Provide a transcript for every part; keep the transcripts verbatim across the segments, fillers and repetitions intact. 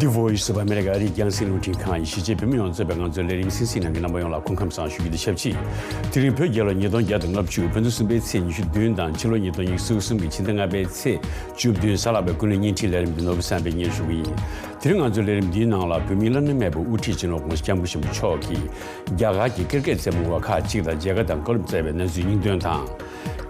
Voice of America ཨ་རིའི་རྒྱང་སྲིང་རླུང་འཕྲིན་ཁང་ཡི་གཞིས་བྱེས་བོད་མི་ཡོངས་གཙོས་པའི་ང་ཚོའི་ལས་རིམ་གསན་གཟིགས་གནང་མཁན་རྣམ་པ་ཡོངས་ལ་སྐུ་ཁམས་བཟང་ཞུ་རྒྱུ་དང་ཆབས་ཅིག་དེ་རིང་བོད་རྒྱལ་ལོ་ཉིས་སྟོང་བརྒྱ་དང་ལྔ་བཅུ་བོད་ཟླ་གསུམ་པའི་ཚེས་ཉི་ཤུ་བདུན་དང་ཕྱི་ལོ་ཉིས་སྟོང་ཉི་ཤུ་རྩ་གསུམ་གྱི་ཕྱི་ཟླ་ལྔ་པའི་ཚེས་བཅུ་བདུན་གཟའ་ལྷག་པའི་ཀུན་གླེང་བརྙན་འཕྲིན་ལས་རིམ་འདི་ནོར་བུ་བསམ་འཕེལ་སྙན་ཞུ་གི་ཡིན། དེ་རིང་ང་ཚོའི་ལས་རིམ་འདིའི་ནང་ལ་བོད་མིའི་བླ་ན་མེད་པའི་དབུ་ཁྲིད་སྤྱི་ནོར་༸གོང་ས་༸སྐྱབས་མགོན་ཆེན་པོ་མཆོག་གིས་རྒྱ་གར་གྱི་ཀིར་ཀེད་རྩེད་མོ་བ་ཁག་ཅིག་དང་མཇལ་ཁ་དང་བཀའ་སློབ་སྩལ་བའི་གནས་ཚུལ་སྙིང་དོན་དང་།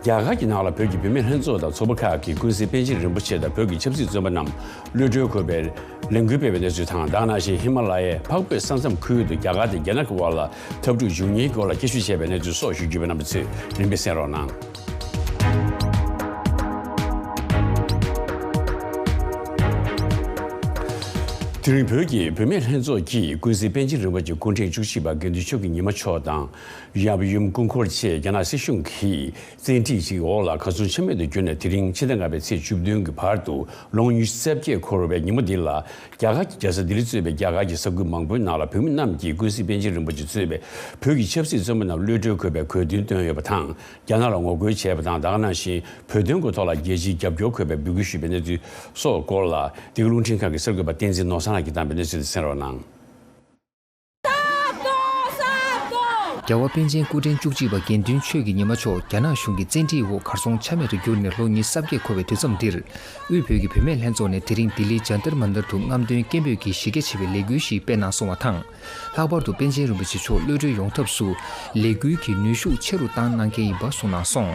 རྒྱ་གར་གྱི་ནང་ལ་བོད་ཀྱི་བུད་མེད་ལྷན་ཚོགས་དང་ཚོགས་པ་ཁག་གིས་ཀུན་གཟིགས་པཎ་ཆེན་རིན་པོ་ཆེ་དང་བོད་ཀྱི་ཆབ་སྲིད་བཙོན་པ་རྣམས་གློད་གྲོལ་དགོས་པའི་ལས་འགུལ་སྤེལ་བའི་གནས་ཚུལ་དང་། ད་ག་ནང་བཞིན་ཧི་མ་ལ་ཡའི་འཕགས་བོད་ས་མཚམས་ཁུལ་དུ་རྒྱ་གར་དང་རྒྱ་ནག་གི་དབར་ལ་འཐབ་འཁྲུག་འབྱུང་ཉེན་སྐོར་ལ་སྐད་ཞུ་བྱས་པའི་གནས་ཚུལ་སོགས་ཞུ་རྒྱུ་ཡོད་པས་རྣམ་པ་ཚོས་རིམ་པས་གསན་རོགས་གནང་། དེ་རིང་བོད་ཀྱི་བུད་མེད་ལྷན་ཚོགས་ཀྱིས་ཀུན་གཟིགས་པཎ་ཆེན་རིན་པོ་ཆེ་སྐུ་ཕྲེང་བཅུ་གཅིག་པ་དགེ་འདུན་ཆོས་ཀྱི་ཉི་མ་མཆོག་དང་། ཡབ་ཡུམ་སྐུ་འཁོར་བཅས་རྒྱ་ནག་སྲིད་གཞུང་གིས་བཙན་ཁྲིད་ཀྱི་འོག་ལ་གར་སོང་ཆ་མེད་དུ་གྱུར་ནས་དེ་རིང་ཕྱི་ཟླ་ལྔ་པའི་ཚེས་བཅུ་བདུན་གྱི་བར་དུ་ལོ་ངོ་ཉི་ཤུ་རྩ་བརྒྱད་འཁོར་བའི་ཉིན་མོ་འདི་ལ། རྒྱ་གར་གྱི་རྒྱལ་ས་ལྡི་ལི་གཙོས་པའི་རྒྱ་གར་གྱི་ས་ཁུལ་མང་པོའི་ནང་ལ་བོད་མི་རྣམས་ཀྱིས་ཀུན་གཟིགས་པཎ་ཆེན་རིན་པོ་ཆེ་གཙོས་པའི་བོད་ཀྱི་ཆབ་སྲིད་བཙོན་པ་རྣམས་གློད་གྲོལ་དགོས་པའི་གུས་འདུན་བཏོན་ཡོད་པ་དང་། རྒྱ་ནག་ལ་ངོ་རྒོལ་བྱས་པ་དང་། ད་ག་ནང་བཞིན་བོད་དོན་གྱི་ཐོག་ལ་རྒྱལ་སྤྱིའི་རྒྱབ་སྐྱོར་དགོས་པའི་འབོད་སྐུལ་ཞུས་པའི་གནས་ཚུལ་སོགས་སྐོར་ལ། འདི་ག་རླུང་འཕྲིན་ཁང་གི་གསར་འགོད་པ་བསྟན་འཛིན་ནོར་བཟང་ལགས་ཀྱིས་བཏང་བའི་གནས་ཚུལ་དེ་གསན་རོགས་གནང་། རྒྱལ་བ་པཎ་ཆེན་སྐུ་ཕྲེང་བཅུ་གཅིག་པ་དགེ་འདུན་ཆོས་ཀྱི་ཉི་མ་མཆོག་རྒྱ་ནག་གཞུང་གི་བཙན་ཁྲིད་འོག་གར་སོང་ཆ་མེད་དུ་གྱུར་ནས་ལོ་ཉི་ཤུ་རྩ་བརྒྱད་འཁོར་བའི་དུས་མཚམས་འདིར། དབུས་བོད་ཀྱི་བུད་མེད་ལྷན་ཚོགས་ནས་དེ་རིང་ལྡི་ལིའི་ཇཱན་ཏར་མན་ཏར་དུ་རྔམ་སྟོན་སྐད་འབོད་ཀྱི་གཞི་རྒྱ་ཆེ་བའི་ལས་འགུལ་ཞིག་སྤེལ་གནང་སོང་བ་དང་། ལྷག་པར་དུ་པཎ་ཆེན་རིན་པོ་ཆེ་མཆོག་གློད་གྲོལ་ཡོང་ཐབས་སུ་ལས་འགུལ་གྱི་ནུས་ཤུགས་ཆེ་རུ་བཏང་གནང་མཁན་ཡིན་པ་གསུངས་གནང་སོང་།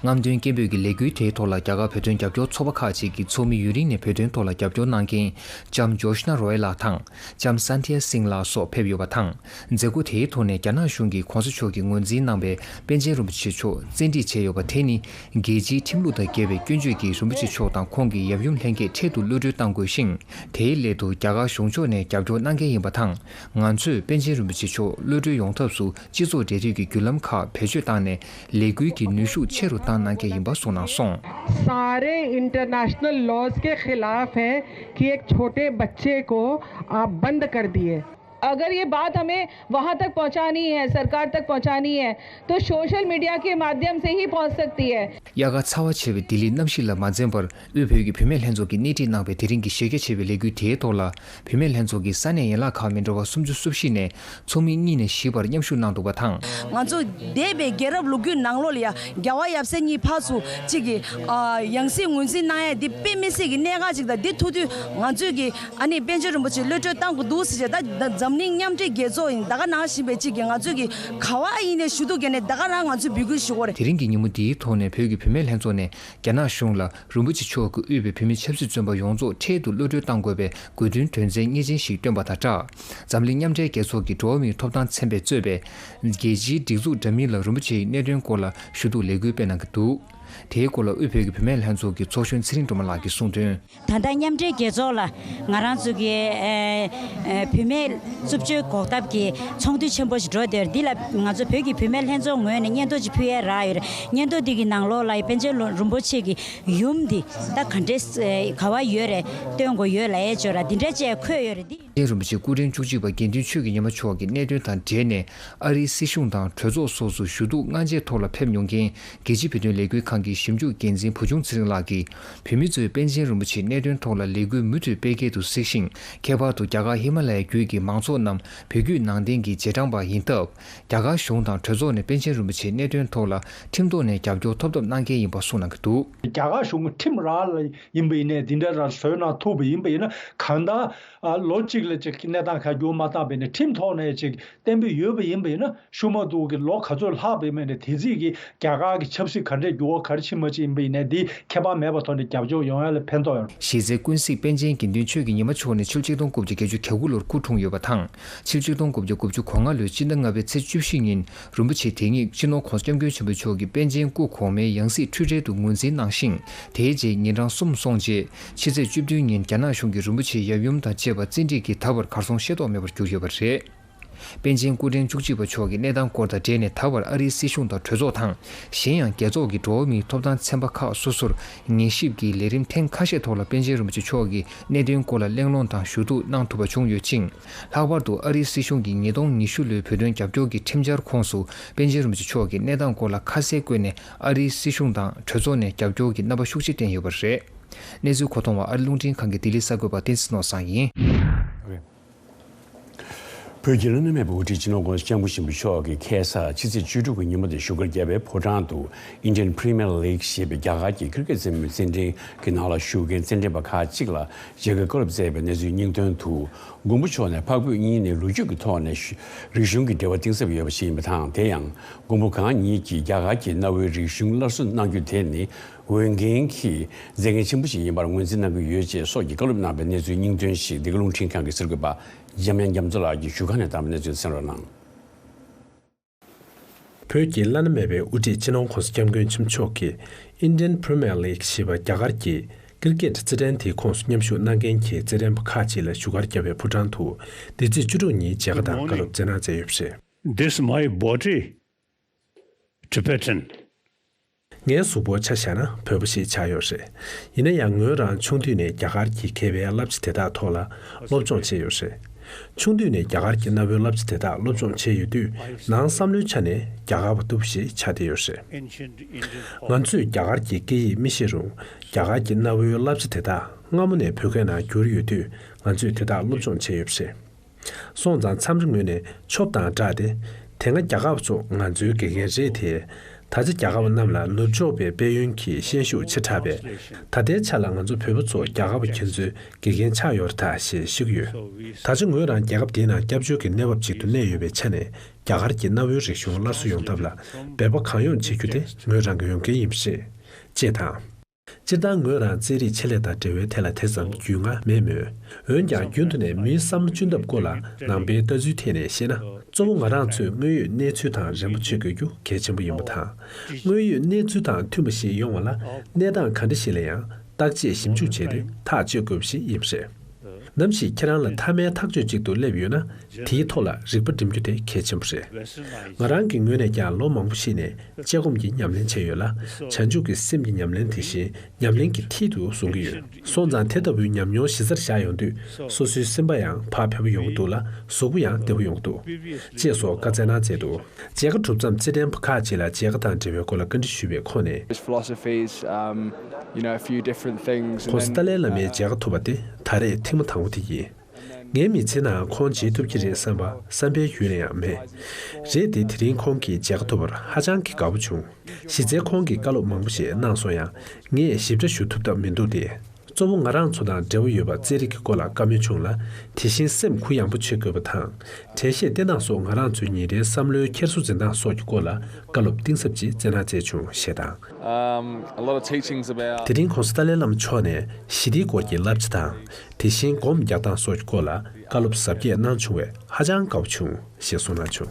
རྔམ་སྟོན་སྐད་འབོད་ཀྱི་ལས་འགུལ་དེའི་ཐོག་ལ་རྒྱ་གར་བོད་དོན་རྒྱབ་སྐྱོར་ཚོགས་པ་ཁག་ཅིག་གི་ཚོགས་མི་ཡུན་རིང་ནས་བོད་དོན་ཐོག་ལ་རྒྱབ་སྐྱོར་གནང་མཁན་ལྕམ་ཇོ་ཤི་ན་རོ་ཡལ་ལགས་དང་། ལྕམ་སན་དྷི་ཡ་སིང་ལགས་སོགས་ཕེབས་ཡོད་པ་དང་། མཛད་སྒོ་དེའི་ཐོག་ནས་རྒྱ་ནག་གཞུང་གིས་གོང་ས་མཆོག་གིས་ངོས་འཛིན་གནང་བའི་པཎ་ཆེན་རིན་པོ་ཆེ་མཆོག་བཙན་ཁྲིད་བྱས་ཡོད་པ་དེ་ནི། རྒྱལ་སྤྱིའི་ཁྲིམས་ལུགས་དང་འགལ་བའི་སྐྱོན་བརྗོད་ཀྱིས་རིན་པོ་ཆེ་མཆོག་དང་ཁོང་གི་ཡབ་ཡུམ་ལྷན་རྒྱས་འཕྲལ་དུ་གློད་གྲོལ་གཏང་དགོས་ཤིང་། དེའི་སླད་དུ་རྒྱ་གར་གཞུང་ཕྱོགས་ནས་རྒྱབ་སྐྱོར་གནང་མཁན་ཡིན་པ་དང་། ང་ཚོས་པཎ་ཆེན་རིན་པོ་ཆེ་མཆོག་གློད་གྲོལ་ཡོང་ཐབས་སུ་སྤྱི་ཚོགས་འབྲེལ་མཐུད་ཀྱི་བརྒྱུད་ལམ་ཁག་བེད་སྤྱོད་བཏང་ནས་ལས་འགུལ་གྱི་ནུས་ཤུགས་ཆེ་རུ་བཏང་གནང་མཁན་ཡིན་པ་གསུངས་གནང་སོང་། सारे international laws के खिलाफ है कि एक छोटे बच्चे को आप बंद कर दिए। अगर ये बात हमें वहाँ तक पहुँचानी है, सरकार तक पहुँचानी है, तो सोशल मीडिया के माध्यम से ही पहुँच सकती है। དབྱར་ཁ་ཚ་བ་ཆེ་བའི་ལྡི་ལིའི་གནམ་གཤིས་ལ་མ་འཛེམ་པར། དབུས་བོད་ཀྱི་བུད་མེད་ལྷན་ཚོགས་ཀྱིས་སྣེ་ཁྲིད་གནང་བའི་དེ་རིང་གི་གཞི་རྒྱ་ཆེ་བའི་ལས་འགུལ་དེའི་ཐོག་ལ། བུད་མེད་ལྷན་ཚོགས་ཀྱི་ས་གནས་ཡན་ལག་ཁག་མི་འདྲ་བ་སུམ་ཅུ་སོ་བཞི་ནས་ཚོགས་མི་གཉིས་ནས་བཞི་བར་མཉམ་ཞུགས་གནང་འདུག་པ་དང་། ང་ཚོ་འདས་པའི་རྒྱལ་རབས་ལོ་རྒྱུས་ནང་ལོགས་ལ་ཡ་རྒྱལ་བ་ཡབ་སྲས་གཉིས་ཕར་ཚུར་གཅིག་གི་ཨ་ཡང་སྲིད་ངོས་འཛིན་གནང་ཡ་འདི་དཔེ་མི་སྲིད་ཀྱི་གནད་འགག་ཅིག་དང་། འདི་ཐུག་དུས་ང་ཚོས་ཀྱི་ཨ་ནི་པཎ་ཆེན་རིན་པོ་ཆེ་གློད་གྲོལ་གཏང་དགོས་འདུག་ཟེར་བྱས། ད་འཛམ་གླིང་མཉམ་འབྲེལ་རྒྱལ་ཚོགས་ཡིན་ད་ག་ནང་བཞིན་པའི་གཅིག་གི་ང་ཚོས་ཀྱི་ག་བ་ཡིན་ནའི་ཞུ་གཏུག་བརྒྱབ་ནས་ད་ག་རང་ང་ཚོས་འབོད་སྐུལ་ཞུ་དགོས་རེད། དེ་རིང་གི་ཉིན་མོ་འདིའི་ཐོག་ནས་བོད་ཀྱི་བུད་མེད་ལྷན་ཚོགས་ནས་རྒྱ་ནག་གཞུང་ལ་རིན་པོ་ཆེ་མཆོག་གིས་དབུས་པའི་བོད་མི་ཆབ་སྲིད་བཙོན་པ་ཡོངས་རྫོགས་འཕྲལ་དུ་གློད་གྲོལ་གཏང་དགོས་པའི་དགོས་འདུན་དོན་ཚན་སྙན་ཅན་ཞིག་བཏོན་པ་དང་སྦྲགས། འཛམ་གླིང་མཉམ་འབྲེལ་རྒྱལ་ཚོགས་ཀྱི་འགྲོ་བ་མིའི་ཐོབ་ཐང་ཚན་པས་གཙོས་པའི་རྒྱལ་སྤྱིའི་སྒྲིག་འཛུགས་འདྲ་མིན་ལ་རིན་པོ་ཆེའི་གནད་དོན་སྐོར་ལ་ཞུ་གཏུག་ལས་འགུལ་སྤེལ་གནང་གི་འདུག་དེའི་སྐོར་ལ་དབུས་བོད་ཀྱི་བུད་མེད་ལྷན་ཚོགས་ཀྱི་ཚོགས་གཞོན་ཚེ་རིང་སྒྲོལ་མ་ལགས་ཀྱིས་གསུངས་དོན། ད་ལྟ་མཉམ་འབྲེལ་རྒྱལ་ཚོགས་ལ་ང་རང་ཚོ་གི་ཨེ་ཨེ་བུད་མེད་རྩུབ་སྤྱོད་འགོག་ཐབས་ཀྱི་ཚོགས་འདུ་ཆེན་པོ་ཞིག་འགྲོ་བསྡད་ཡོད་རེད། འདི་ལ་ང་ཚོ་བོད་ཀྱི་བུད་མེད་ལྷན་ཚོགས་ངོས་ནས་སྙན་ཐོ་ཅིག་ཕུལ་ཡས་རག་ཡོད་རེད། སྙན་ཐོ་འདི་གི་ནང་ལོགས་ལ་པཎ་ཆེན་རིན་པོ་ཆེ་གི་ཡུམ་འདི་ད་ག་འདྲས་ཨེ་ག་བ་ཡོད་རེད། སྟོན་དགོས་ཡོད་ལབ་ཡས་ཅིག་ཡོད་རེད། འདི་འདྲ་ཅིག་འཁོད་ཡོད་རེད། འདི། པཎ་ཆེན་རིན་པོ་ཆེ་སྐུ་ཕྲེང་བཅུ་གཅིག་པ་དགེ་འདུན་ཆོས་ཀྱི་ཉི་མ་མཆོག་གི་གནད་དོན་དང་འབྲེལ་ནས་ཨ་རིའི་སྲིད་གཞུང་དང་གྲོས་ཚོགས་སོགས་སུ་ཞུ་གཏུག་སྔ་རྗེས་ཐོག་ལ་ཕེབས་མྱོང་མཁན་རྒྱལ་སྤྱིའི་བོད་དོན་ལས་འགུལ་ཁང་གི་ཞིབ་འཇུག་འགན་འཛིན་བུ་ཆུང་ཚེ་རིང་ལགས་ཀྱིས། བོད་མི་ཚོས་པཎ་ཆེན་རིན་པོ་ཆེའི་གནད་དོན་ཐོག་ལ་ལས་འགུལ་མུ་མཐུད་སྤེལ་གལ་དུ་གཟིགས་ཤིང་། ཁྱད་པར་དུ་རྒྱ་གར་ཧི་མ་ལ་ཡའི་རྒྱུད་ཀྱི་མང་ཚོགས་རྣམས་བོད་བརྒྱུད་ནང་བསྟན་གྱི་རྗེས་འབྲང་པ་ཡིན་སྟབས། རྒྱ་གར་གཞུང་དང་གྲོས་ཚོགས་ནས་པཎ་ཆེན་རིན་པོ་ཆེའི་གནད་དོན་ཐོག་ལ་ཁྲིམས་ཐོག་ནས་རྒྱབ་སྐྱོར་ཐོབ་ཐབས་གནང་གལ་ཡིན་པ་གསུངས་གནང་གི་འདུག་རྒྱ་གར་གཞུང་གི་ཁྲིམས་ར་ལ་ཡིན་པ་ཡིན་ནའི་འདི་འདྲ་ར་བཟོས་གནང་ཐུབ་པ་ཡིན་པ་ཡིན་ན། གང་ལྟར་ཨ་ལོ་གཅིག་ལ་ཅིག་གནས་སྟངས་ཁ་འགྱུར་མ་བཏང་བ་ཡིན་ན། ཁྲིམས་ཐོག་ནས་ཅིག་གཏན་འབེབས་ཡོད་པ་ཡིན་པ་ཡིན་ན། ཤུལ་མ་དུ་གི་ལོ་ག་ཚོད་ལྷག་པའི་མིན་ནས་དེ་རྩིས་ཀྱི་རྒྱ་གར་གྱི་ཆབ་སྲིད་ག་འདྲས་འགྱུར་བ་ག་རེ་ཕྱིན་མ་ཕྱིན་ཡིན་པ་ཡིན་ནའི་འདི་ཁྱད་པར་མེད་པ་ཐོག་ནས་རྒྱབ་སྐྱོར་ཡོང་ཡ་ལ་ཕན་ཐོགས་ཡོད། གཞི་རྩའི་ཀུན་གཟིགས་པཎ་ཆེན་དགེ་འདུན་ཆོས་ཀྱི་ཉི་མ་མཆོག་ནི་ཕྱི་ལོ་ཆིག་སྟོང་དགུ་བརྒྱ་བརྒྱད་ཅུ་གྱ་དགུ་ལོར་སྐུ་འཁྲུངས་ཡོད་པ་དང་། ཕྱི་ལོ་ཆིག་སྟོང་དགུ་བརྒྱ་དགུ་བཅུ་གོ་ལྔ་ལོའི་སྤྱི་ཟླ་ལྔ་པའི་ཚེས་བཅུ་བཞི་ཉིན་རིན་པོ་ཆེ་དེ་ཉིད་སྤྱི་ནོར་༸གོང་ས་༸སྐྱབས་མགོན་ཆེན་པོ་མཆོག་གིས་པཎ་ཆེན་སྐུ་གོང་མའི་ཡང་སྲིད་འཁྲུལ་བྲལ་དུ་ངོས་འཛིན་གནང་ཞིང་། དེའི་རྗེས་ཉིན་གྲངས་གསུམ་སོང་རྗེས་ཕྱི་ཚེས་བཅུ་བདུན་ཉིན་རྒྱ་ནག་གཞུང་གིས་རིན་པོ་ཆེའི་ཡབ་ཡུམ་དང་བཅས་པ་བཙན་ཁྲིད་ཀྱིས་ད་བར་གར་སོང་ཤེས་རྟོགས་མེད་པར་གྱུར་ཡོད་པ་རེད། པཎ་ཆེན་སྐུ་ཕྲེང་བཅུ་གཅིག་པ་མཆོག་གི་གནས་སྟངས་སྐོར་དང་འབྲེལ་ནས་ད་བར་ཨ་རིའི་སྲིད་གཞུང་དང་གྲོས་ཚོགས་དང་། གཞན་ཡང་རྒྱལ་ཚོགས་ཀྱི་འགྲོ་བ་མིའི་ཐོབ་ཐང་ཚན་པ་ཁག་སོ་སོར་ཉན་ཞིབ་ཀྱི་ལས་རིམ་ཐེངས་ཁ་ཤས་ཐོག་ལ་པཎ་ཆེན་རིན་པོ་ཆེ་མཆོག་གི་གནད་དོན་སྐོར་ལ་གླེང་སློང་དང་ཞུ་གཏུག་གནང་ཐུབ་པ་བྱུང་ཡོད་ཅིང་། ལྷག་པར་དུ་ཨ་རིའི་སྲིད་གཞུང་གིས་ཉིས་སྟོང་ཉི་ཤུ་ལོའི་བོད་དོན་རྒྱབ་སྐྱོར་གྱི་ཁྲིམས་འཆར་ཁོངས་སུ་པཎ་ཆེན་རིན་པོ་ཆེ་མཆོག་གི་གནས་སྟངས་སྐོར་ལ་ཁ་གསལ་བཀོད་ནས་ཨ་རིའི་སྲིད་གཞུང་དང་གྲོས་ཚོགས་ནས་རྒྱབ་སྐྱོར་གྱི་རྣམ་པ་ཤུགས་ཆེ་བསྟན་ཡོད་པ་རེད། གནས་ཚུལ་མཁོ་གཏོང་བ་ཨ་རི་རླུང་འཕྲིན་ཁང་གི་ལྡི་ལི་གསར་འགོད་པ་བསྟན་འཛིན་ནོར་བཟང་ཡིན། བོད་ཀྱི་བླ་ན་མེད་པའི་དབུ་ཁྲིད་སྤྱི་ནོར་༸གོང་ས་༸སྐྱབས་མགོན་ཆེན་པོ་མཆོག་གིས་ཁ་སང་ཕྱི་ཚེས་བཅུ་དྲུག་གི་ཉིན་མོ་དེ་བཞུགས་སྒར་རྒྱལ་བའི་ཕོ་བྲང་དུ་Indian Premier League ཞེས་པའི་རྒྱ་གར་གྱི་ཀིར་ཀེད་རྩེད་མོའི་རྩེད་འགྲན་གྱི་ནང་ལ་ཞུགས་མཁན་རྩེད་འགྲན་པ་ཁག་ཅིག་ལ་མཇལ་ཁའི་བཀའ་སློབ་སྩལ་བའི་གནས་ཚུལ་སྙིང་དོན་དུ། མགོན་པོ་མཆོག་ནས་འཕགས་བོད་གཉིས་ནི་ལོ་རྒྱུས་ཀྱི་ཐོག་ནས་རིག་གཞུང་གི་འབྲེལ་བ་གཏིང་ཟབ་ཡོད་པ་ཞིག་ཡིན་པ་དང་། དེ་ཡང་མགོན་པོ་གང་ཉིད་ཀྱིས་རྒྱ་གར་གྱི་གནའ་བོའི་རིག་གཞུང་སླར་གསོ་གནང་རྒྱུ་དེ་ནི་འོས་འགན་གྱི་མཛད་འགན་ཆེན་པོ་ཞིག་ཡིན་པར་ངོས་འཛིན་གནང་གི་ཡོད་ཅེས་སོགས་ཀྱི་བཀའ་སློབ་གནང་བའི་གནས་ཚུལ་སྙིང་དོན་ཞིག་འདི་ག་རླུང་འཕྲིན་ཁང་གི་གསར་འགོད་པ་འཇམ་དབྱངས་རྒྱ་མཚོ་ལགས་ཀྱིས་བཞུགས་སྒར་ནས་བཏང་བའི་གནས་ཚུལ་གསན་རོགས་གནང་། བོད་ཀྱི་བླ་ན་མེད་པའི་དབུ་ཁྲིད་སྤྱི་ནོར་༸གོང་ས་༸སྐྱབས་མགོན་ཆེན་པོ་མཆོག་གིས་Indian Premier League ཞེས་པ་རྒྱ་གར་གྱི་ཀིར་ཀེད་རྩེད་འགྲན་དེའི་ཁོངས་སུ་མཉམ་ཞུགས་གནང་མཁན་གྱི་རྩེད་འགྲན་པ་ཁག་ཅིག་ལ་བཞུགས་སྒར་རྒྱལ་བའི་ཕོ་བྲང་དུ་འདི་ཚེས་བཅུ་དྲུག་ཉིན་མཇལ་ཁ་དང་བཀའ་སློབ་སྩལ་གནང་མཛད་ཡོད་པ་རེད། This my body Tibetan. ངའི་གཟུགས་པོ་ཆ་བཞག་ན་བོད་པ་ཞིག་ཆགས་ཡོད་རེད། ཡིན་ན་ཡང་ངོས་རང་ཆུང་དུས་ནས་རྒྱ་གར་གྱི་མཁས་པའི་བསླབ་བྱ་དེ་དག་ཐོག་ལ་སློབ་སྦྱོང་བྱས་ཡོད་རེད། ཆུང་དུས་ནས་རྒྱ་གར་གྱི་གནའ་བོའི་བསླབ་བྱ་དེ་དག་སློབ་སྦྱོང་བྱས་ཡོད་དུས། ནང་བསམ་བློའི་ཆ་ནས་རྒྱ་གར་བ་ལྟ་བུ་ཞིག་ཆགས་བསྡད་ཡོད་རེད། ང་ཚོས་རྒྱ་གར་གྱི་སྐད་ཡིག་མི་ཤེས་རུང་། རྒྱ་གར་གྱི་གནའ་བོའི་བསླབ་བྱ་དེ་དག་སྔ་མོ་ནས་བོད་སྐད་ནང་བསྒྱུར་ཡོད་དུས། ང་ཚོས་དེ་དག་སློབ་སྦྱོང་བྱས་ཡོད་པ་རེད། སོང་ཙང་མཚམས་རེ་ངོས་ནས་ཆོབ་དང་སྦྲགས་ཏེ། དེ་སྔ་རྒྱ་གར་བ་ཚོ་ང་ཚོའི་དགེ་རྒན་རེད་དེ། ད་ཆ་རྒྱ་གར་བ་རྣམས་ལ་ནུབ་ཕྱོགས་པའི་དཔལ་ཡོན་གྱི་ཤན་ཤུགས་ཆེ་དྲགས་པས། ད་ལྟའི་ཆ་ལ་ང་ཚོ་བོད་པ་ཚོ་རྒྱ་གར་བ་ཁྱེད་ཚོའི་དགེ་རྒན་ཆགས་ཡོད་རེད་ད་ཞེས་བཤད་ཀྱི་ཡོད། ད་ཆ་ངོས་རང་རྒྱལ་ཁབ་འདིའི་ནང་སྐྱབས་བཅོལ་གྱི་གནས་བབ་ཅིག་ཏུ་གནས་ཡོད་པའི་ཆ་ནས། རྒྱ་གར་གྱི་གནའ་བོའི་རིག་གཞུང་སླར་གསོ་ཡོང་ཐབས་ལ་འབད་པ་གང་ཡོང་བྱེད་རྒྱུ་དེ་ངོས་རང་གི་འོས་འགན་ཡིན་པ་རེད། ཅེས་དང་། སྤྱིར་བཏང་ངོས་རང་རྩེད་རིགས་ཆེད་ལས་དང་འབྲེལ་བའི་ཐད་ལ་དེ་ཙམ་རྒྱུས་མངའ་མེད་མོད། འོན་ཀྱང་རྒྱུན་དུ་ནས་མིའི་བསམ་བློ་གཅུན་ཐབས་སྐོར་ལ་ནང་པའི་ལྟ་ཚུལ་ཐད་ནས་བཤད་ན། གཙོ་བོ་ང་རང་ཚོས་དངོས་ཡོད་གནས་ཚུལ་དང་རན་པོ་ཆགས་དགོས་རྒྱུ་གལ་ཆེན་པོ་ཡིན་པ་དང་། དངོས་ཡོད་གནས་ཚུལ་དང་མཐུན་པ་ཞིག་ཡོང་བ་ལ་གནས་སྟངས་ག་འདྲ་ཞིག་ལ་ཡང་བརྟག་དཔྱད་ཞིབ་འཇུག་བྱས་ཏེ་ཐག་གཅོད་དགོས་པ་ཞིག་ཡིན་པ་རེད། ནམ་ཞིག་ཁྱེད་རང་ལ་མཐའ་མའི་ཐག་གཅོད་ཅིག་ཏུ་སླེབས་ཡོད་ན། དེའི་ཐོག་ལ་རིག་པ་འགྲིམ་རྒྱུ་དེ་གལ་ཆེན་པོ་རེད། ང་རང་གི་ངོས་ནས་ཀྱང་ལོ་མང་པོ་ཞིག་ནས་དཔྱད་སྒོམ་གྱི་ཉམས་ལེན་བྱས་ཡོད་ལ། བྱང་ཆུབ་ཀྱི་སེམས་ཀྱི་ཉམས་ལེན་དེ་བཞིན་ཉམས་ལེན་གྱི་མཐིལ་དུ་བཟུང་གི་ཡོད། སོང་ཙང་དེ་ལྟ་བུའི་ཉམས་མྱོང་གཞི་རྩར་བཞག་ཡོང་དུས། སོ་སོའི་སེམས་པ་ཡང་བག་ཕེབས་པོ་ཡོང་གི་འདུག་ལ། གཟུགས་པོ་ཡང་བདེ་པོ་ཡོང་གི་འདུག་ཅེས་སོགས་བཀའ་སྩལ་གནང་མཛད་འདུག་མཇལ་ཁ་གྲུབ་མཚམས་རྩེད་འགྲན་པ་ཁག་ཅིག་ལ་མཇལ་ཁ་དང་འབྲེལ་བའི་སྐོར་ལ་བཀའ་འདྲི་ཞུས་པའི་ཁོངས་ནས། Philosophies, um, you know, a few different things, and then, ༸གོང་ས་ཏཱ་ལའི་བླ་མའི་མཇལ་ཁ་ཐོབ་པ་དེ་ད་རེས་ཐེངས་མ་དང་པོ་དེ་ཡིན། ངའི་མི་ཚེའི་ནང་ཁོང་མཇལ་ཐུབ་ཀྱི་རེད་བསམ་པ་བསམ་པའི་ཡུལ་ནས་ཡང་མེད། རེད་དེ། དེ་རིང་ཁོང་གི་མཇལ་ཁ་ཐོབ་པར་ཧ་ཅང་གི་དགའ་པོ་བྱུང་། གཞི་རྩའི་ཁོང་གིས་བཀའ་སློབ་མང་པོ་ཞིག་གནང་སོང་ཡང་། ངས་ཞིབ་ཕྲ་ཞུ་ཐུབ་ཐབས་མི་འདུག་སྟེ། གཙོ་བོ་ང་རང་ཚོ་དང་འབྲེལ་བ་ཡོད་པ་རྩེད་རིགས་ཀྱི་སྐོར་ལ་བཀའ་མོལ་བྱུང་ལ། དེ་བཞིན་སེམས་གུ་ཡངས་པོ་བྱེད་དགོས་པ་དང་། གྲལ་བཤད་བསྟེན་སྟངས་སོགས་ང་རང་ཚོའི་ཉིན་རེའི་བསམ་བློའི་འཁྱེར་སོ་འཛིན་སྟངས་སོགས་ཀྱི་སྐོར་ལ་བཀའ་སློབ་གཏིང་ཟབ་ཅིག་སྩལ་གནང་མཛད་བྱུང་ཞེས་དང་། Um, a lot of teachings about དེ་རིང་༸གོང་ས་ཏཱ་ལའི་བླ་མ་མཆོག་ནས་ཞི་བདེའི་སྐོར་གྱི་བསླབ་བྱ་དང་། དེ་བཞིན་སྒོམ་རྒྱག་སྟངས་སོགས་ཀྱི་སྐོར་ལ་བཀའ་སློབ་ཟབ་རྒྱས་གནང་བྱུང་བས་ཧ་ཅང་དགའ་པོ་བྱུང་ཞེས་གསུངས་གནང་བྱུང་།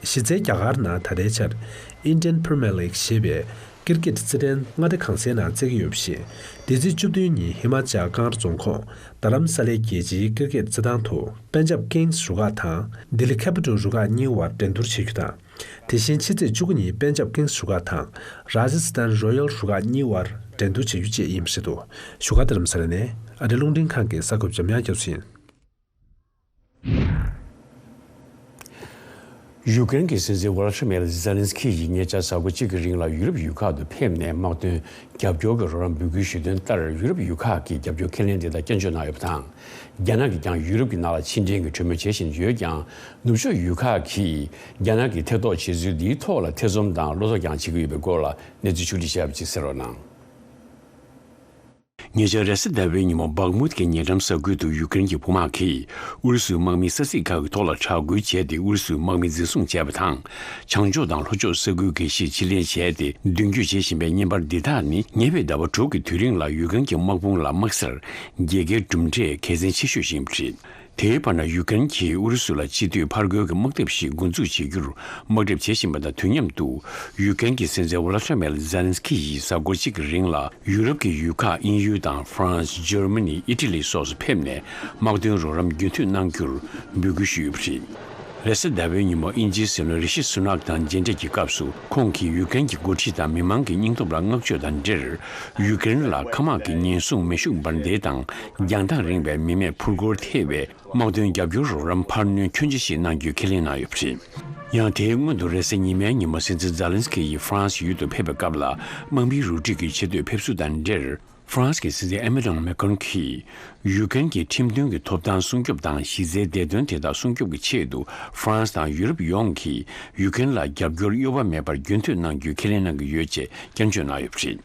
གཞི་རྩའི་རྒྱ་གར་ནང་ད་ལྟའི་ཆར་Indian Premier League ཞེས་པའི་ཀིར་ཀེད་རྩེད་འགྲན་མངའ་སྡེ་གང་སའི་ནང་རྩེ་གི་ཡོད་པ་བཞིན། འདི་ཚེས་བཅུ་བདུན་ཉིན་ཧི་མ་ཅལ་ཀང་ར་རྫོང་ཁོངས་རྡ་རམ་ས་ལའི་རྒྱལ་སྤྱིའི་ཀིར་ཀེད་རྩེད་ཐང་དུ་པན་ཇབ་ཀིང་སི་རུ་ཁག་དང་ལྡི་ལི་ཁེ་པི་ཊལ་རུ་ཁག་གཉིས་དབར་འགྲན་བསྡུར་བྱེད་རྒྱུ་དང་། དེ་བཞིན་ཕྱི་ཚེས་བཅུ་དགུ་ཉིན་པན་ཇབ་ཀིང་སི་རུ་ཁག་དང་ར་ཇ་སི་ཐན་རོ་ཡལ་རུ་ཁག་གཉིས་དབར་འགྲན་བསྡུར་བྱེད་རྒྱུ་བཅས་ཡིན་པ་རེད་འདུག་བཞུགས་སྒར་རྡ་རམ་ས་ལ་ནས་ཨ་རི་རླུང་འཕྲིན་ཁང་གི་གསར་འགོད་པ་འཇམ་དབྱངས་སྐྱབས་སུ་ཡིན། ཡུཀ་རེན་གྱི་སྲིད་འཛིན་ཝོ་ལ་ཏི་མེར་ཛེ་ལན་སི་ཁི་ཡིས་ཉེ་ཆར་གཟའ་འཁོར་གཅིག་གི་རིང་ལ་ཡུ་རོབ་ཡུལ་ཁག་ཏུ་ཕེབས་ནས་དམག་དོན་རྒྱབ་སྐྱོར་གྱི་རོགས་རམ་འབོད་སྐུལ་ཞུས་དོན་ལྟར། ཡུ་རོབ་ཡུལ་ཁག་གིས་རྒྱབ་སྐྱོར་ཁས་ལེན་དེ་དག་སྐྱོན་བརྗོད་གནང་ཡོད་པ་དང་། རྒྱ་ནག་གིས་ཀྱང་ཡུ་རོབ་ཀྱི་ནང་ལ་ཕྱི་འབྲེལ་གྱི་གྲོས་མོལ་བྱེད་བཞིན་ཡོད་ཀྱང་། ནུབ་ཕྱོགས་ཡུལ་ཁག་གིས་རྒྱ་ནག་གིས་ཐེ་གཏོགས་བྱེད་ཚུལ་འདིའི་ཐོག་ལ་ཐེ་ཚོམ་དང་བློ་དོགས་ཀྱང་བྱེད་ཀྱི་ཡོད་པའི་སྐོར་ལ་གནས་ཚུལ་ཕྱོགས་བསྒྲིགས་བྱས་པ་ཅིག་གསན་རོགས་གནང་། ཉེ་ཆར་རེས་གཟའ་ཟླ་བའི་ཉིན་མོ་བག་མུད་ཀྱི་ཉེ་འགྲམ་ས་ཁུལ་དུ་ཡུཀ་རེན་གྱི་དཔུང་དམག་གིས་ཨུ་རུ་སུའི་དམག་མི་ས་ཚིགས་ཁག་གི་ཐོག་ལ་དྲག་རྒོལ་བྱས་ཏེ། ཨུ་རུ་སུའི་དམག་མི་འཛིན་བཟུང་བྱས་པ་དང་། བྱང་ཕྱོགས་དང་ལྷོ་ཕྱོགས་ས་ཁུལ་འགའ་ཤས་ཕྱིར་ལེན་བྱས་ཏེ། མདུན་སྐྱོད་བྱེད་བཞིན་པའི་བརྙན་པར་འདི་དག་ནི། ཉེ་བའི་ཟླ་བ་དྲུག་གི་དུས་རིང་ལ་ཡུཀ་རེན་གྱི་དམག་དཔུང་ལ་དམག་སར་རྒྱལ་ཁའི་གྲུབ་འབྲས་གལ་ཆེན་ཆེ་ཤོས་ཤིག་ཡིན་པ་རེད། དེའི་བར་ན། ཡུཀ་རེན་གྱིས་ཨུ་རུ་སུ་ལ་སྤྱི་འཐུས་ཕར་རྒོལ་གྱི་དམག་འཐབ་ཞིག་འགོ་འཛུགས་བྱེད་རྒྱུར་དམག་འཁྲབ་བྱེད་བཞིན་པ་དང་དུས་མཉམ་དུ། ཡུཀ་རེན་གྱི་སྲིད་འཛིན་ཝོ་ལ་ཏི་མེར་ཛེ་ལན་སི་ཁི་ཡིས་གཟའ་འཁོར་གཅིག་གི་རིང་ལ་ཡུ་རོབ་ཀྱི་ཡུལ་ཁག་དབྱིན་ཡུལ་དང་ཧྥ་རན་སི། འཇར་མ་ནི། ཨི་ཊ་ལི་སོགས་སུ་ཕེབས་ནས་དམག་དོན་རོགས་རམ་རྒྱུན་མཐུད་གནང་རྒྱུར་འབོད་སྐུལ་ཞུས་ཡོད་པ་རེད། རེས་གཟའ་ཟླ་བའི་ཉིན་མོ་དབྱིན་ཇིའི་སྲིད་བློན་རི་ཤི་སུ་ནག་དང་མཇལ་འཕྲད་ཀྱི་སྐབས་སུ། ཁོང་གིས་ཡུཀ་རེན་གྱི་འགོ་ཁྲིད་དང་མི་མང་གི་སྙིང་སྟོབས་ལ་བསྔགས་བརྗོད་དང་འབྲེལ། ཡུཀ་རེན་ལ་མཁའ་དམག་གི་ཉེན་སྲུང་མེ་ཤུགས་འབར་མདེལ་དང་། རྒྱང་ཐག་རིང་བའི་མི་མེད་འཕུར་འཁོར་ཐེ་བའི་དམག་དོན་རྒྱབ་སྐྱོར་རོགས་རམ་འཕར་སྣོན་ཁྱོན་ཆེ་ཞིག་གནང་རྒྱུའི་ཁས་ལེན་གནང་ཡོད་པ་རེད། ཡང་དེའི་སྔོན་དུ་རེས་གཟའ་ཉི་མའི་ཉིན་མོ་སྲིད་འཛིན་ཛེ་ལན་སི་ཁི་ཡིས་ཧྥ་རན་སི་ཡུལ་དུ་ཕེབས་པའི་སྐབས་ལ། དམག་མིའི་རུ་སྒྲིག་གི་ཆེ་བསྟོད་ཕེབས་བསུ་དང་འབྲེལ། ཧྥ་རན་སི་གི་སྲིད་འཛིན་ཨེ་མེ་ནུ་ཨེལ་མེ་ཀོན་གྱིས་ཡུ་ཀེན་གྱི་ཁྲིམས་མཐུན་གྱི་ཐོབ་ཐང་སྲུང་སྐྱོབ་དང་གཞི་རྩའི་བདེ་དོན་དེ་དག་སྲུང་སྐྱོབ་ཀྱི་ཆེད་དུ་ཧྥ་རན་སི་དང་ཡུ་རོབ་ཡོངས་ཀྱིས་ཡུ་ཀེན་ལ་རྒྱབ་སྐྱོར་གཡོ་བ་མེད་པར་རྒྱུན་མཐུད་གནང་རྒྱུའི་ཁས་ལེན་གནང་གི་ཡོད་ཅེས་སྐྱོན་བརྗོད་གནང་ཡོད་པ་རེད།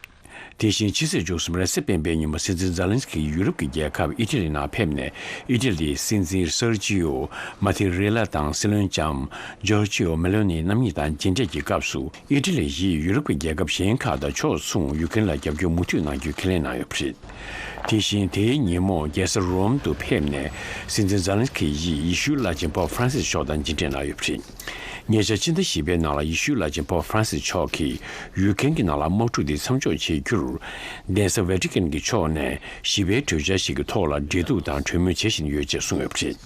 དེ་བཞིན་ཕྱི་ཚེས་བཅུ་གསུམ་རེས་གཟའ་སྤེན་པའི་ཉིན་མོ་སྲིད་འཛིན་ཛེ་ལན་སི་ཀི་ཡུ་རོབ་ཀྱི་རྒྱལ་ཁབ་ཨི་ཊ་ལི་ནང་ཕེབས་ནས་ཨི་ཊ་ལིའི་སྲིད་འཛིན་སར་ཇི་ཨོ་མ་ཐི་རེ་ལ་དང་སྲིད་བློན་ལྕམ་ཇོར་ཇི་ཨོ་མེ་ལོ་ནི་རྣམ་གཉིས་དང་མཇལ་འཕྲད་ཀྱི་སྐབས་སུ། ཨི་ཊ་ལི་ཡིས་ཡུ་རོབ་ཀྱི་རྒྱལ་ཁབ་གཞན་ཁག་དང་ཕྱོགས་མཚུངས་ཡུ་ཀེན་ལ་རྒྱབ་སྐྱོར་མུ་མཐུད་གནང་རྒྱུའི་ཁས་ལེན་གནང་ཡོད་པ་རེད། དེ་བཞིན་དེའི་ཉིན་མོ་རྒྱལ་ས་རོམ་དུ་ཕེབས་ནས་སྲིད་འཛིན་ཛེ་ལན་སི་ཀི་ཡིས་ཡེ་ཤུའི་བླ་ཆེན་པོབ་ཧྥ་རན་སིས་མཆོག་དང་མཇལ་འཕྲད་གནང་ཡོད་པ་རེད། ཉེ་ཆར་ཕྱི་ཟླ་བཞི་པའི་ནང་ལ་ཡེ་ཤུའི་བླ་ཆེན་པོབ་ཧྥ་རན་སིས་མཆོག་གིས་ཡུ་ཀེན་གྱི་ནང་ལ་དམག་འཁྲུག་འདི་མཚམས་འཇོག་བྱེད་རྒྱུར། གདན་ས་ཝེ་ཏི་ཀན་གྱི་ཕྱོགས་ནས་ཞི་བའི་གྲོས་འཆར་ཞིག་གི་ཐོག་ལ་འབྲེལ་གཏུག་དང་གྲོས་མོལ་བྱེད་བཞིན་ཡོད་ཅེས་གསུངས་ཡོད་པ་རེད།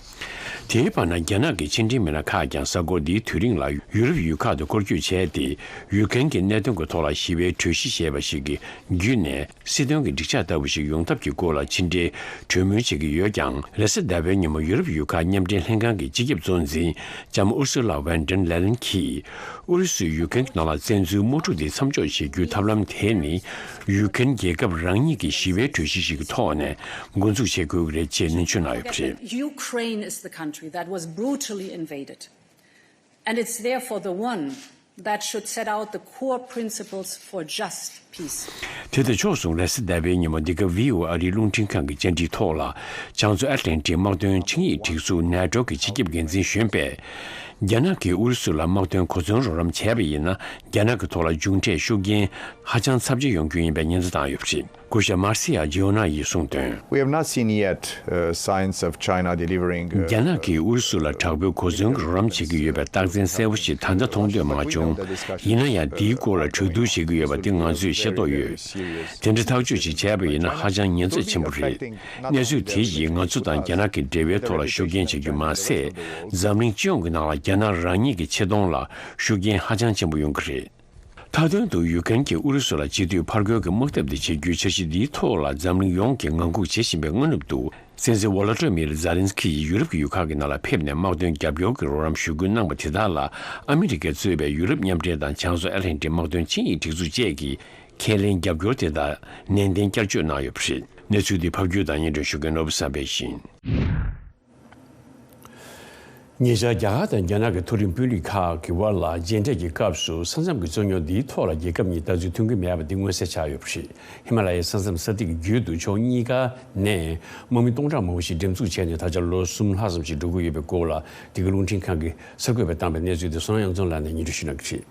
དེའི་བར་ན་རྒྱ་ནག་གི་ཕྱི་འབྲེལ་མི་སྣ་ཁག་ཀྱང་གཟའ་འཁོར་འདིའི་དུས་རིང་ལ་ཡུ་རོབ་ཡུལ་ཁག་ཏུ་སྐོར་སྐྱོད་བྱས་ཏེ། ཡུ་ཀེན་གྱི་གནད་དོན་གྱི་ཐོག་ལ་ཞི་བའི་གྲོས་གཞི་ཞེས་པ་ཞིག་གི་བརྒྱུད་ནས། སྲིད་དོན་གྱི་འགྲིག་འཇགས་ལྟ་བུ་ཞིག་ཡོང་ཐབས་ཀྱི་སྐོར་ལ་ཕྱི་འབྲེལ་གྲོས་མོལ་བྱེད་ཀྱི་ཡོད་ཀྱང་། རེས་གཟའ་ཟླ་བའི་ཉིན་མོ་ཡུ་རོབ་ཡུལ་ཁག་མཉམ་འབྲེལ་ལྷན་ཁང་གི་སྤྱི་ཁྱབ་གཙོ་འཛིན་ལྕམ་ཨུར་སུ་ལ་ཝན་ཏེར་ལེ་ལན་གྱིས། ཨུ་རུ་སུས་ཡུ་ཀེན་གྱི་ནང་ལ་བཙན་འཛུལ་དམག་འཁྲུག་དེ་མཚམས་འཇོག་བྱེད་རྒྱུའི་ཐབས་ལམ་དེ་ནི། ཡུ་ཀེན་རྒྱལ་ཁབ་རང་ཉིད་ཀྱི་ཞི་བའི་གྲོས་གཞི་ཞིག་གི་ཐོག་ནས་འགོ་འཛུགས་བྱེད་དགོས་ཀྱི་རེད་ཅེས་ནན་བརྗོད་གནང་ཡོད་པ་རེད། Ukraine is the country that was brutally invaded. And it's therefore the one that should set out the core principles for just peace. དེ་དང་ཕྱོགས་མཚུངས་རེས་གཟའ་ཟླ་བའི་ཉིན་མོ་འདི་ག་བྷི་ཨོ་ཨེ་ཨ་རིའི་རླུང་འཕྲིན་ཁང་གི་བཅར་འདྲིའི་ཐོག་ལ། བྱང་མཚོ་ཨེཊ་ལན་ཊིག་དམག་དོན་ཆིངས་ཡིག་སྒྲིག་འཛུགས་ནེ་ཊོ་གི་སྤྱི་ཁྱབ་འགན་འཛིན་གཞོན་པས། རྒྱ་ནག་གིས་ཨུ་རུ་སུ་ལ་དམག་དོན་གོ་མཚོན་རོགས་རམ་བྱས་པ་ཡིན་ན། རྒྱ་ནག་གི་ཐོག་ལ་མཇུག་འབྲས་ཤུགས་རྐྱེན་ཧ་ཅང་ཚབས་ཆེ་ཡོང་རྒྱུ་ཡིན་པའི་ཉེན་བརྡ་བཏང་ཡོད་པ་རེད། སྐུ་ཞབས་མར་སི་ཡ་ཇི་ཨོ་ན་ཡིས་གསུངས་དོན། We have not seen yet, uh, signs of China delivering, uh, རྒྱ་ནག་གིས་ཨུ་རུ་སུ་ལ་དྲག་པོའི་གོ་མཚོན་གྱི་རོགས་རམ་བྱེད་ཀྱི་ཡོད་པའི་རྟགས་མཚན་གསལ་པོ་ཞིག་ད་ལྟ་མཐོང་ཐོས་མ་བྱུང་། ཡིན་ན་ཡང་། འདིའི་སྐོར་ལ་གྲོས་བསྡུར་བྱེད་ཀྱི་ཡོད་པ་འདི་ང་ཚོས་ཤེས་རྟོགས་ཡོད། དེ་འདྲ་ཐག་གཅོད་ཅིག་བྱས་པ་ཡིན་ན་ཧ་ཅང་ཉེན་ཚབས་ཆེན་པོ་རེད། གནས་ཚུལ་དེ་ཡིས་ང་ཚོ་དང་རྒྱ་ནག་གི་འབྲེལ་བའི་ཐོག་ལ་ཤུགས་རྐྱེན་བྱེད་རྒྱུ་མ་ཟད། འཛམ་གླིང་སྤྱི་ཡོངས་ཀྱི་ནང་ལ་རྒྱ་ནག་རང་ཉིད་ཀྱི་ཆེ་མཐོང་ལ་ཤུགས་རྐྱེན་ཧ་ཅང་ཆེན་པོ་ཡོང་གི་རེད། མཐའ་དོན་དུ་ཡུ་ཀེན་གྱིས་ཨུ་རུ་སུ་ལ་སྤྱི་འཐུས་ཕར་རྒོལ་གྱི་དམག་འཐབ་འདི་བྱེད་རྒྱུའི་འཆར་གཞི་འདིའི་ཐོག་ལ་འཛམ་གླིང་ཡོངས་ཀྱིས་ངང་སྒུག་བྱེད་བཞིན་པའི་སྔ་ནུབ་ཏུ། སྲིད་འཛིན་ཝོ་ལོ་ཏི་མིར་ཛེ་ལན་སི་ཀི་ཡིས་ཡུ་རོབ་ཀྱི་ཡུལ་ཁག་གི་ནང་ལ་ཕེབས་ནས་དམག་དོན་རྒྱབ་སྐྱོར་གྱི་རོགས་རམ་ཞུ་སྐུལ་གནང་བ་དེ་དག་ལ། ཨ་མི་རི་ཀས་གཙོས་པའི་ཡུ་རོབ་མཉམ་འབྲེལ་དང་བྱང་མཚོ་ཨེ་ལན་ཊིག་དམག་དོན་ཆིངས་ཡིག་སྒྲིག་འཛུགས་བཅས་ཀྱིས་ཁས་ལེན་རྒྱབ་སྐྱོར་དེ་དག་ནན་ཏན་བསྐྱར་བརྗོད་གནང་ཡོད་པ་རེད། གནས་ཚུལ་འདི་ཕབ་སྒྱུར་དང་སྙན་སྒྲོན་ཞུ་མཁན་ནོར་བུ་བསམ་འཕེལ་ཡིན། ཉེ་ཆར་རྒྱ་གར་དང་རྒྱ་ནག་གི་མཐོ་རིམ་དཔོན་རིགས་ཁག་གི་དབར་ལ་མཇལ་འཕྲད་ཀྱི་སྐབས་སུ་ས་མཚམས་ཀྱི་རྩོད་རྙོག་འདིའི་ཐོག་ལ་རྒྱལ་ཁབ་གཉིས་ལྟ་ཚུལ་མཐུན་གྱི་མེད་པ་འདི་མངོན་གསལ་ཆགས་ཡོད་པ་རེད། ཧི་མ་ལ་ཡའི་ས་མཚམས་ས་ཐིག་གི་རྒྱུད་དུ་ཕྱོགས་གཉིས་ཀ་ནས་དམག་མི་སྟོང་ཕྲག་མང་པོ་ཞིག་འགྲེམས་འཛུགས་བྱས་ནས་ད་ཆ་ལོ་གསུམ་ལྷག་ཙམ་ཞིག་འགྲོ་གི་ཡོད་པའི་སྐོར་ལ། འདི་ག་རླུང་འཕྲིན་ཁང་གིས་གསར་འགོད་པས་བཏང་པའི་གནས་ཚུལ་དེ་བསོད་ནམས་དབྱངས་འཛོམས་ལགས་ནས་སྙན་སྒྲོན་ཞུ་གནང་གི་རེད།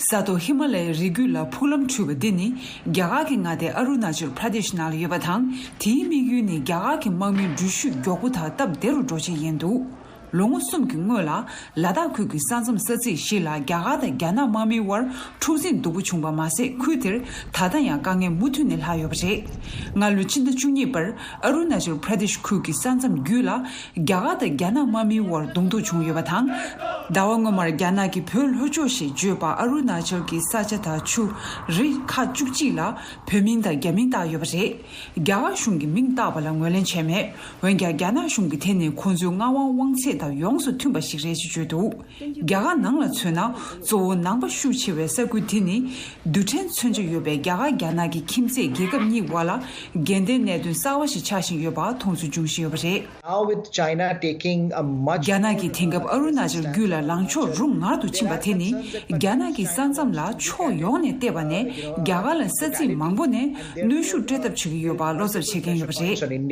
ས་ཐོག་ཧི་མ་ལ་ཡའི་རི་རྒྱུད་ལ་ཕུག་ལམ་བྲུས་པ་འདི་ནི། རྒྱ་གར་གྱི་མངའ་སྡེ་ཨ་རུ་ན་ཅལ་པྲ་དེཤ་ནང་ལ་ཡོད་པ་དང་། དེའི་དམིགས་ཡུལ་ནི་རྒྱ་གར་གྱི་དམག་མིའི་འགྲུལ་བཞུད་མགྱོགས་པོ་དང་སྟབས་བདེ་རུ་འགྲོ་ཆེད་ཡིན་འདུག་ལོ་ངོ་གསུམ་གྱི་སྔོན་ལ། ལ་དྭགས་ཁུལ་གྱི་ས་མཚམས་ས་ཚིགས་ཤིག་ལ་རྒྱ་གར་དང་རྒྱ་ནག་དམག་མིའི་དབར་འཁྲུག་འཛིང་སྡུག་པོ་བྱུང་བ་མ་ཟད། ཁུལ་དེར་ད་ལྟ་ཡང་དཀའ་ངལ་མུ་མཐུད་ནས་ལྷག་ཡོད་པ་རེད། སྔ་ལོའི་ཕྱི་ཟླ་བཅུ་གཉིས་པར། ཨ་རུ་ན་ཅལ་པྲ་དེཤ་ཁུལ་གྱི་ས་མཚམས་རྒྱུད་ལ། རྒྱ་གར་དང་རྒྱ་ནག་དམག་མིའི་དབར་གདོང་ཐུག་བྱུང་ཡོད་པ་དང་། ཟླ་བ་སྔོན་མར་རྒྱ་ནག་གི་བོད་ལྷོ་ཕྱོགས་ཞེས་བརྗོད་པ་ཨ་རུ་ན་ཅལ་གྱི་ས་ཆ་དང་ཆུ་རི་ཁག་བཅུ་གཅིག་ལ་བོད་མིང་དང་རྒྱ་མིང་བཏགས་ཡོད་པ་རེད། རྒྱ་གར་གཞུང་གིས་མིང་བཏགས་པ་ལ་ངོས་ལེན་བྱས་མེད། འོན་ཀྱང་རྒྱ་ནག་གཞུང་གིས་དེ་ནི་ཁོང་ཚོའི་མངའ་དབང་དབང་ཚད་དང་ཡོངས་སུ་མཐུན་པ་ཞིག་རེད་ཅེས་བརྗོད་འདུག་རྒྱ་གར་ནང་ལ་མཚོན་ན། གཙོ་བོ་ནང་པ་ཤུགས་ཆེ་བའི་ས་ཁུལ་དེ་ནི། རྡུལ་ཕྲན་མཚོན་ཆ་ཡོད་པའི་རྒྱ་གར་རྒྱ་ནག་གི་ཁྱིམ་མཚེས་རྒྱལ་ཁབ་གཉིས་དབར་ལ་འགལ་ཟླའི་གནད་དོན་གསར་བ་ཞིག་ཆགས་བཞིན་ཡོད་པ་མཐོང་ཚུལ་འབྱུང་བཞིན་ཡོད་པ་རེད། Now with China taking a much རྒྱ་ནག་གིས་དེང་སྐབས་ཨ་རུ་ན་ཅལ་རྒྱུད་ལ་ལངས་ཕྱོགས་རུ་ངར་དུ་ཕྱིན་པ་དེ་ནི། རྒྱ་ནག་གི་ས་མཚམས་ལ་ཕྱོགས་ཡོངས་ནས་བལྟས་པ་ནས་རྒྱ་གར་ལ་ས་ཚིགས་མང་པོ་ནས་གནོན་ཤུགས་སྤྲོད་ཐབས་བྱེད་ཀྱི་ཡོད་པ་བློ་འཚབ་བྱེད་མཁན་ཡོད་པ་རེད།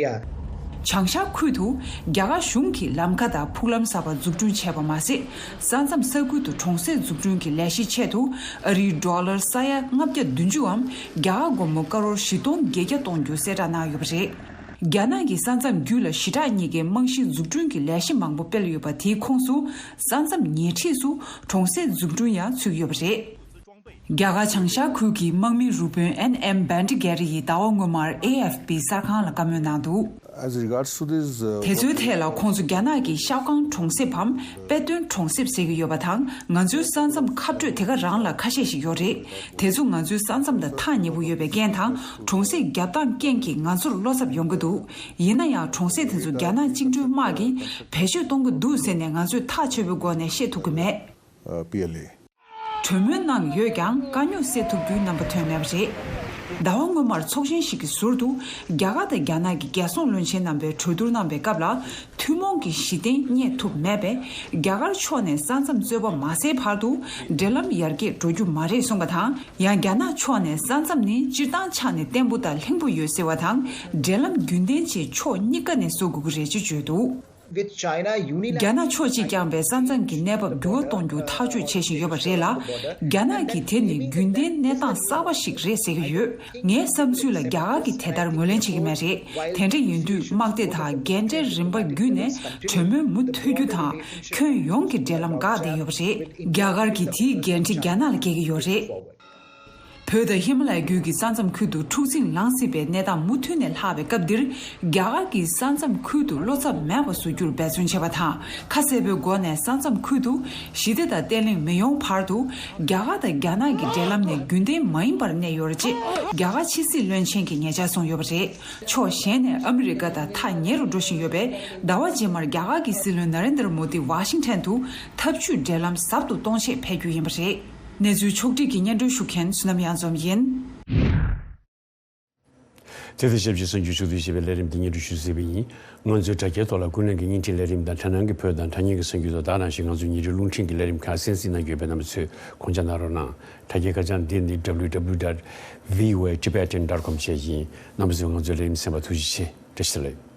བྱང་ཤར་ཁུལ་དུ་རྒྱ་གར་གཞུང་གིས་ལམ་ཁ་དང་ཕུག་ལམ་གསར་པ་འཛུགས་སྐྲུན་བྱས་པ་མ་ཟད། ས་མཚམས་ས་ཁུལ་དུ་གྲོང་གསེབ་འཛུགས་སྐྲུན་གྱི་ལས་གཞིའི་ཆེད་དུ་ཨ་རིའི་ཌོ་ལར་ས་ཡ་ལྔ་བརྒྱ་བདུན་ཅུའམ་རྒྱ་གར་སྒོར་མོ་ཀ་རོར་བཞི་སྟོང་བརྒྱད་བརྒྱ་གཏོང་རྒྱུ་གསལ་བསྒྲགས་གནང་ཡོད་པ་རེད། རྒྱ་ནག་གི་ས་མཚམས་རྒྱུད་ལ་ཞི་དྲག་གཉིས་ཀའི་རྨང་གཞི་འཛུགས་སྐྲུན་གྱི་ལས་གཞི་མང་པོ་སྤེལ་ཡོད་པ་དེའི་ཁོངས་སུ། ས་མཚམས་ཉེ་འཁྲིས་སུ་གྲོང་གསེབ་འཛུགས་སྐྲུན་ཡང་ཚུད་ཡོད་པ་རེད། རྒྱ་གར་བྱང་ཤར་ཁུལ་གྱི་དམག་མིའི་རུ་དཔོན་ཨེན་ཨེམ་བྷན་ཏི་གྷེ་རི་ཡིས་ཟླ་བ་སྔོན་མར་ཨེ་ཨེཕ་པི་གསར་ཁང་ལ་བཀའ་མོལ་གནང་འདུག As regards to this, uh, དེ་ཚོའི་ཐད་ལ་ཁོང་ཚོ་རྒྱ་ནག་གི་ཤའོ་ཀང་གྲོང་གསེབ་བམ་དཔལ་སྟོན་གྲོང་གསེབ་ཟེར་གྱི་ཡོད་པ་དང་། ང་ཚོའི་ས་མཚམས་ཁ་སྤྲོད་དེ་ག་རང་ལ་ཁ་ཤས་ཤིག་ཡོད་རེད། དེ་ཚོ་ང་ཚོའི་ས་མཚམས་དང་ཐག་ཉེ་པོ་ཡོད་པའི་རྐྱེན་དང་། གྲོང་གསེབ་རྒྱབ་སྟངས་རྐྱེན་གྱིས་ང་ཚོར་བློ་འཚབ་ཡོང་གི་འདུག་ཡིན་ན་ཡང་གྲོང་གསེབ་དེ་ཚོ་རྒྱ་ནག་བཅིངས་འགྲོལ་དམག་གིས་བེད་སྤྱོད་གཏོང་གི་འདུག་ཟེར་ནས་ང་ཚོས་ཐག་ཆོད་པོའི་སྒོ་ནས་བཤད་ཐུབ་ཀྱི་མེད། Uh, P L A. གྲོས་མོལ་གནང་ཡོད་ཀྱང་། དཀའ་རྙོག་སེལ་ཐུབ་རྒྱུའི་རྣམ་པ་ཐོན་མེད་པ་རེད། ཟླ་བ་སྔོན་མར་ཚོགས་ཆེན་ཞིག་གི་ཟུར་དུ། རྒྱ་གར་དང་རྒྱ་ནག་གི་རྒྱལ་སྲུང་བློན་ཆེན་རྣམ་པས་གྲོས་བསྡུར་གནང་པའི་སྐབས་ལ། ཐུན་མོང་གི་གཞི་རྟེན་རྙེད་ཐུབ་མེད་པས། རྒྱ་གར་ཕྱོགས་ནས་ས་མཚམས་རྩོད་པ་མ་སེལ་བར་དུ། འབྲེལ་ལམ་ཡར་རྒྱས་འགྲོ་རྒྱུ་མ་རེད་གསུངས་པ་དང་། ཡང་རྒྱ་ནག་ཕྱོགས་ནས་ས་མཚམས་ནི་སྤྱིར་བཏང་ཆ་ནས་བརྟན་པོ་དང་ལྷིང་པོ་ཡོད་ཟེར་བ་དང་། འབྲེལ་ལམ་རྒྱུན་ལྡན་ཅིག་ཕྱོགས་གཉིས་ཀ་ནས་བཟོ་དགོས་ཀྱི་རེད་ཅེས་བརྗོད་འདུག། With China unilaterally རྒྱ་ནག་ཕྱོགས་གཅིག་རྐྱང་པས་ས་མཚམས་ཀྱི་གནས་བབ་འགྱུར་བ་གཏོང་རྒྱུ་ཐག་གཅོད་བྱེད་བཞིན་ཡོད་པ་རེད་ལ། རྒྱ་ནག་གིས་དེ་ནི་རྒྱུན་ལྡན་གནས་སྟངས་གསར་པ་ཞིག་རེད་ཟེར་གྱི་ཡོད། ངའི་བསམ་ཚུལ་ལ་རྒྱ་གར་གྱིས་དེ་ལྟར་ངོས་ལེན་བྱེད་ཀྱི་མེད་རེད། དེ་འདྲ་ཡིན་དུས་དམག་སྡེ་དང་འགན་འཁྲིའི་རིམ་པ་བརྒྱུད་ནས་གྲོས་མོལ་མུ་མཐུད་རྒྱུ་དང་། ཁྱོན་ཡོངས་ཀྱི་འབྲེལ་ལམ་འགག་བསྡད་ཡོད་པ་རེད། རྒྱ་གར་གྱིས་དེའི་འགན་འཁྲི་རྒྱ་ནག་ལ་འགེལ་གྱི་ཡོད་རེད། བོད་དང་ཧི་མ་ལ་ཡའི་རྒྱུད་ཀྱི་ས་མཚམས་ཁུལ་དུ་འཁྲུག་འཛིང་ལངས་སྲིད་པའི་གནས་སྟངས་མུ་མཐུད་ནས་ལྷག་པའི་སྐབས་འདིར། རྒྱ་གར་གྱིས་ས་མཚམས་ཁུལ་དུ་བློ་འཚབ་མེད་པ་བཟོ་རྒྱུར་འབད་བརྩོན་བྱས་པ་དང་། ཁ་གསལ་པོའི་སྒོ་ནས་ས་མཚམས་ཁུལ་དུ་ཞི་བདེ་དང་བརྟན་ལྷིང་མི་ཡོང་བར་དུ། རྒྱ་གར་དང་རྒྱ་ནག་གི་འབྲེལ་ལམ་ནི་རྒྱུན་ལྡན་མ་ཡིན་པར་གནས་ཡོད་རེད་ཅེས། རྒྱ་གར་ཕྱི་སྲིད་བློན་ཆེན་གྱིས་ཉེ་ཆར་གསུངས་ཡོད་པ་རེད། ཕྱོགས་གཞན་ནས་ཨ་མི་རི་ཀ་དང་ཐག་ཉེ་རུ་འགྲོ་བཞིན་ཡོད་པས། ཟླ་བ་རྗེས་མར་རྒྱ་གར་གྱི་སྲིད་བློན་ན་རེན་དར་མོ་དི་ཝ་ཤིང་ཊོན་དུ་འཐབ་ཇུས་འབྲེལ་ལམ་ཟབ་ཏུ་གཏོང་ཆེད་ཕེབས་རྒྱུ་ཡིན་པ་རེད། གནས་ཚུལ་ཕྱོགས་བསྒྲིགས་ཀྱིས་སྙན་སྒྲོན་ཞུ་མཁན་བསོད་ནམས་གཡང་འཛོམས་ཡིན། དེ་དང་ཆབས་ཅིག་གསར་འགྱུར་ཕྱོགས་བསྒྲིགས་བྱས་པའི་ལས་རིམ་འདི་སྙན་སྒྲོན་ཞུ་གཟིགས་པ་ཡིན། ང་ཚོའི་དྲ་རྒྱའི་ཐོག་ལ་ཀུན་གླེང་གི་བརྙན་འཕྲིན་ལས་རིམ་དང་། དྲ་སྣང་གི་བོད་དང་དྲ་བརྙན་གྱི་གསར་འགྱུར་སོགས། དེ་ནང་བཞིན་ང་ཚོའི་ཉིན་རེའི་རླུང་འཕྲིན་གྱི་ལས་རིམ་ཁག་གསན་གཟིགས་གནང་གི་ཡོད་པས། རྣམ་པ་ཚོས་དགོངས་འཇགས་གནང་རོགས་གནང་། དྲ་རྒྱའི་ཁ་བྱང་འདི་ནི་www dot voatibetan dot com བཅས་ཡིན། རྣམ་པ་ཚོས་ང་ཚོའི་ལས་རིམ་གསན་པར་ཐུགས་རྗེ་ཆེ། བཀྲ་ཤིས་བདེ་ལེགས།